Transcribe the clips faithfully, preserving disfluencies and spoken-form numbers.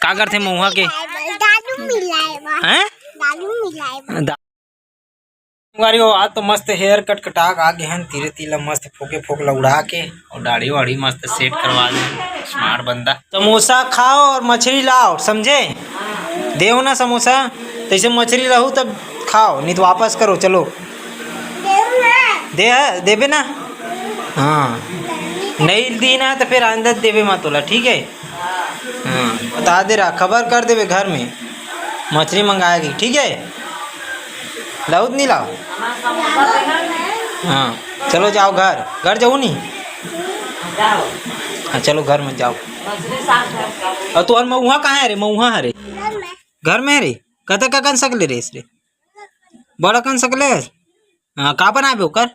का करथे महुआ के? दारू मिलाए बर। हैं? दारू मिलाए बर। दा-, संगवारी हो, आज तो मस्त हेयर कट कटा के आ गे हन, तीरे तीर ला मस्त फोके फोक ला उड़ा के, और दाढ़ी वाढ़ी मस्त सेट करवा दे। स्मार्ट बंदा। समोसा खाओ और मछली लाओ, समझे? देव ना समोसा, तैसे मछली रहू तब खाओ, नहीं तो वापस करो, चलो। देव ना। दे, देबे ना? हाँ। नहीं दी ना तो फिर आंदर देबे मा तोला, ठीक है? हाँ, बता दे रहा, खबर कर देबे घर में, मछली मंगाएगी, ठीक है? लाऊ त नहीं लाओ? हाँ, चलो जाओ घर, घर जाऊ नहीं? हाँ, चलो घर में जाओ। और तोहर मऊहा कहाँ है रे? मऊहा है रे? घर में है रे? कतक अकन सकले रे? बड़ अकन सकले है? हाँ, का बनाबे ओकर?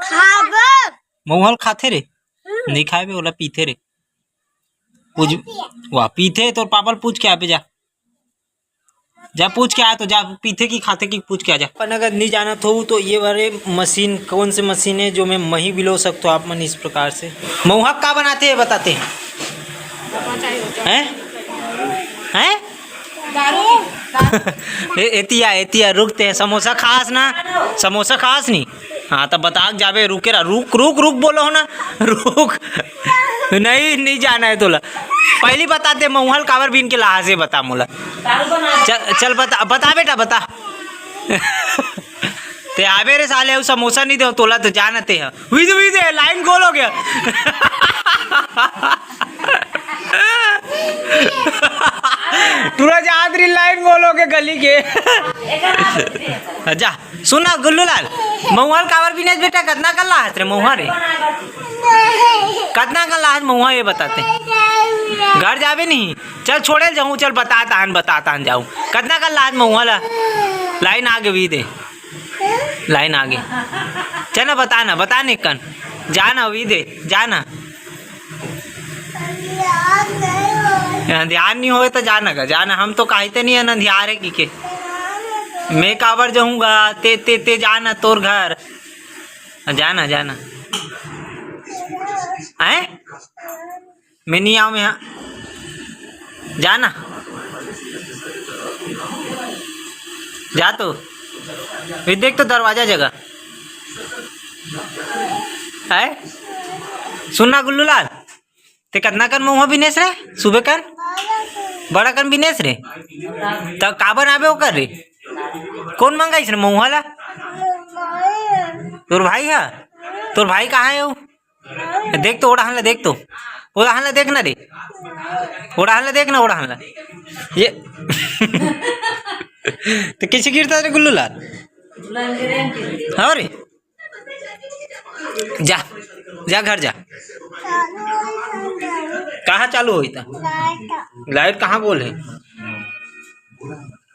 खाबो। मऊहा ल खाथे रे? हम्म। नहीं खाबे, ओला पीथे रे। पूछ, वाह, पीथे, तोर पापा ल पूछ के आबे जा। जा पूछ के आ तो, जा पीथे की खाथे की पूछ के आ जा। अपन अगर नहीं जानत हो तो ये वाले मशीन, कौन से मशीन है जो मैं मही बिलो सकते हो आप मन इस प्रकार से। मऊहा का बनाते हैं बताते हैं? हैं? हैं? ए, एतिया, एतिया, रुकते हैं। समोसा खास ना? समोसा खास नहीं? हाँ, तब बता के जाबे, रुके रहा। रुक, रुक, रुक बोलो हो ना। रुक। नहीं, नहीं जाना है तोला। पहली बता दे, मऊहा ल काबर बीन के लाहा से बता मोला। चल, चल बता, बता बेटा, बता। ते आबे रे साले, अउ समोसा नहीं दे तोला, तो जाना ते ह। वी दे, वी दे, लाइन गोल हो गया। पूरा जात रही लाइन गोल हो के गली के। जा, सुन ना गुल्लू लाल, मऊहा ल काबर बिनेस बेटा, कतना कन लाहत रे मऊहा रे? कतना कन लाहत मऊहा, ये बताते। घर जाबे नहीं? चल छोड़े जाऊँ, चल बता ताहन, बता ताहन जाऊँ। कतना कन लाहत मऊहा ला? लाइन आगे वी दे। लाइन आगे। चल ना, बता ना, बता ने कन। जा ना, वी दे, जा ना। ध्यान नहीं होए तो जा ना गा, जा ना। हम तो कहते नहीं है ना ध्यान है कि के। मैं काबर जाऊँगा, ते, ते, ते जा ना तोर घर। जा ना, जा ना। हैं? मैं नहीं आऊँ यहाँ। जा ना। जा तो। ये देख तो दरवाजा जगह। है? सुन ना गुल्लू लाल, ते कतना कन मऊहा बिनेस रे? सुबह कन? बड़ा कन बिनेस रे? त काबर आबे ओकर रे? कौन मंगाइस रे मऊहा ला? तोर भाई हा? तोर भाई कहाँ है वो? देख तो, ओड़ाहन ला देख तो। ओड़ाहन ला देख ना रे। ओड़ाहन ला देख ना, ओड़ाहन ला। ये तो किसी गिरता रे गुल्लू लाल? हाँ रे। जा, जा घर जा। कहाँ चालू होई था? लाइट कहाँ गोल है?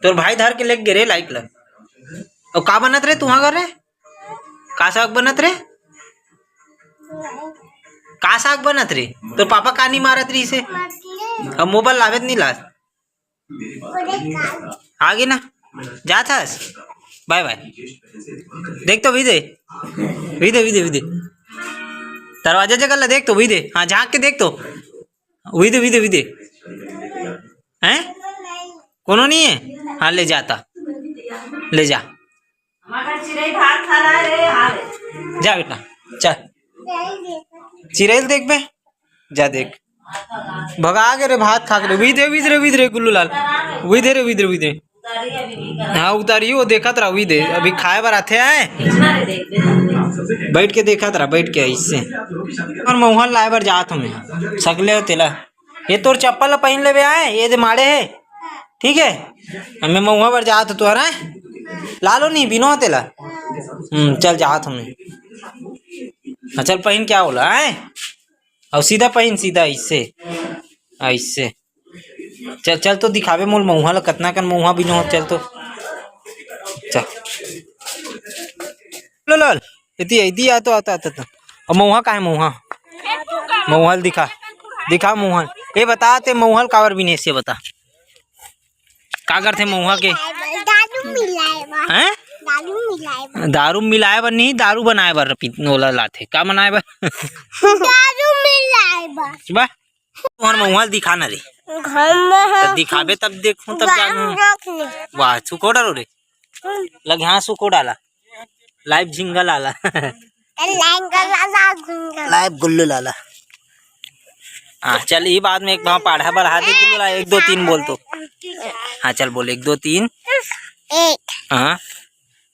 तोर भाई धर के लेके गे रे लाइट ला। अउ का बनत रे तुहा घर रे? का साग बनत रे? का साग बनत रे? तोर पापा का नहीं मारत रही से? अब मोबाइल लावे त नहीं लास। आगे ना, जात हस, बाय बाय। देख तो वी दे, वी दे, वी दे, वी दे। दरवाजा जगह ला देख तो, वी दे। हाँ, झांक के देख तो, वी दे, वी दे, वी दे। हैं? कोनो नहीं है? हाँ, ले जाता, ले जा। जा बेटा, चल। चिरैल देख बे, जा देख। भगा गे रे भात खा के रे। वी दे, वी दे रे, वी दे रे, गुल्लू लाल। वी दे रे, वी दे रे, वी दे रे। हाँ, उतारी, वो देखत रहा, वी दे। अभी खाए बर आथे आए। बैठ के देखत रहा, बैठ के ऐसे। और मऊहा लाए बर जात हूँ मैं। सकले हो तेला। ये तोर चप्पल ला पहिन लेबे आए, ये दे माड़े हे। ठीक है? अब मैं मऊहा बर जात हूँ तोहरा। लालो नहीं, बिनो तेला। हम्म, चल जात हूँ मैं। हाँ, चल पहिन क्या होला, आए? अउ सीधा पहिन, सीधा ऐसे, ऐसे। चल, चल तो दिखावे मोल मऊहा ला, कतना कन मऊहा बिनो हो, चल तो। चल। लो, लो, एती, एती आ तो, आता, आता, आता। अब मऊहा का है, मऊहा? मऊहा ल दिखा, दिखा मऊहा ल। ए बता, ते मऊहा ल काबर बिनेस हे बता? का करथे मऊहा के? दारू मिलाए बर। हैं? दारू मिलाए बर। दारू मिलाए बर नहीं, दारू बनाए बर पी-, ओला लाथे। का बनाए बर? दारू मिलाए बर। बा, तुहर महुआ ल दिखा ना रे। घर में है। त दिखाबे तब देखहूं, तब जानहूं। रख ले। वाह, सुखो डालो रे। लग, हाँ, सुखो डाला। लाइव झिंगा लाला। लाइव गुल्लू लाला। हाँ, चल, ये बाद में एक बार पाढ़ा बढ़ा दे, गुल्लू लाला, एक, दो, तीन बोल तो। हाँ, चल, बोल, एक, दो, तीन। एक। हाँ।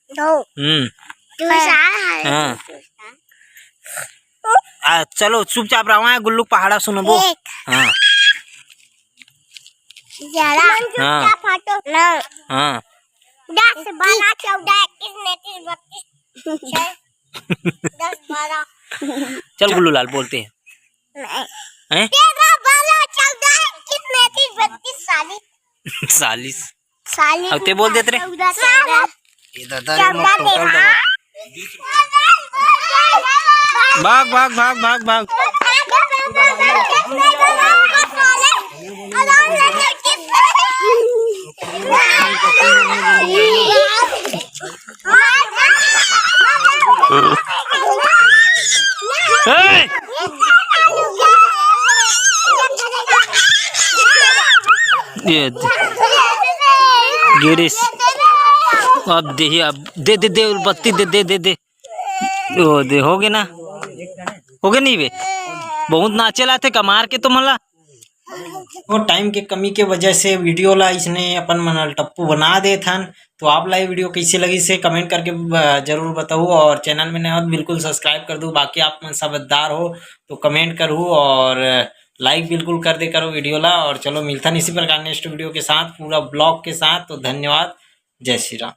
दो। हम्म। दो, चार है। हाँ। आ, चलो, चुपचाप रहो, गुल्लू पहाड़ा सुनबो। एक। हाँ। ग्यारह। हाँ। चुपचाप हटो। नौ। हाँ। दस, बारह, चौदह, इक्कीस, उनतीस, बत्तीस, छः, दस, बारह। चल गुल्लू लाल, बोलते हैं। नहीं। हैं? तेरह, बारह, चौदह, इक्कीस, उनतीस, बत्तीस, चालीस। चालीस। चालीस। अब ते बोल देते रे। चौदह, तेरह। ये दादा रे, चौदह, टोटल तेरह। भाग, भाग, भाग, भाग, भाग। ए! ये दे। गिरीश, अब देही, अब दे, दे, दे, बत्ती दे, दे, दे, दे। ओ दे, हो गे ना? हो गे नहीं बे? बहुत नाचे लाथे कमार के तुमन ला। वो टाइम के कमी के वजह से वीडियो ला इसने अपन मन टप्पू बना देथन। तो आप ला ये वीडियो कैसे लगिस हे, कमेंट करके ब-, जरूर बताओ, और चैनल में नए हो तो बिल्कुल सब्सक्राइब कर दो। बाकी आप मन समझदार हो तो कमेंट करो और लाइक बिल्कुल कर दे करो वीडियो ला। और चलो, मिलथन इसी प्रकार नेक्स्ट वीडियो के साथ, पूरा ब्लॉग के साथ। तो धन्यवाद, जय श्री राम।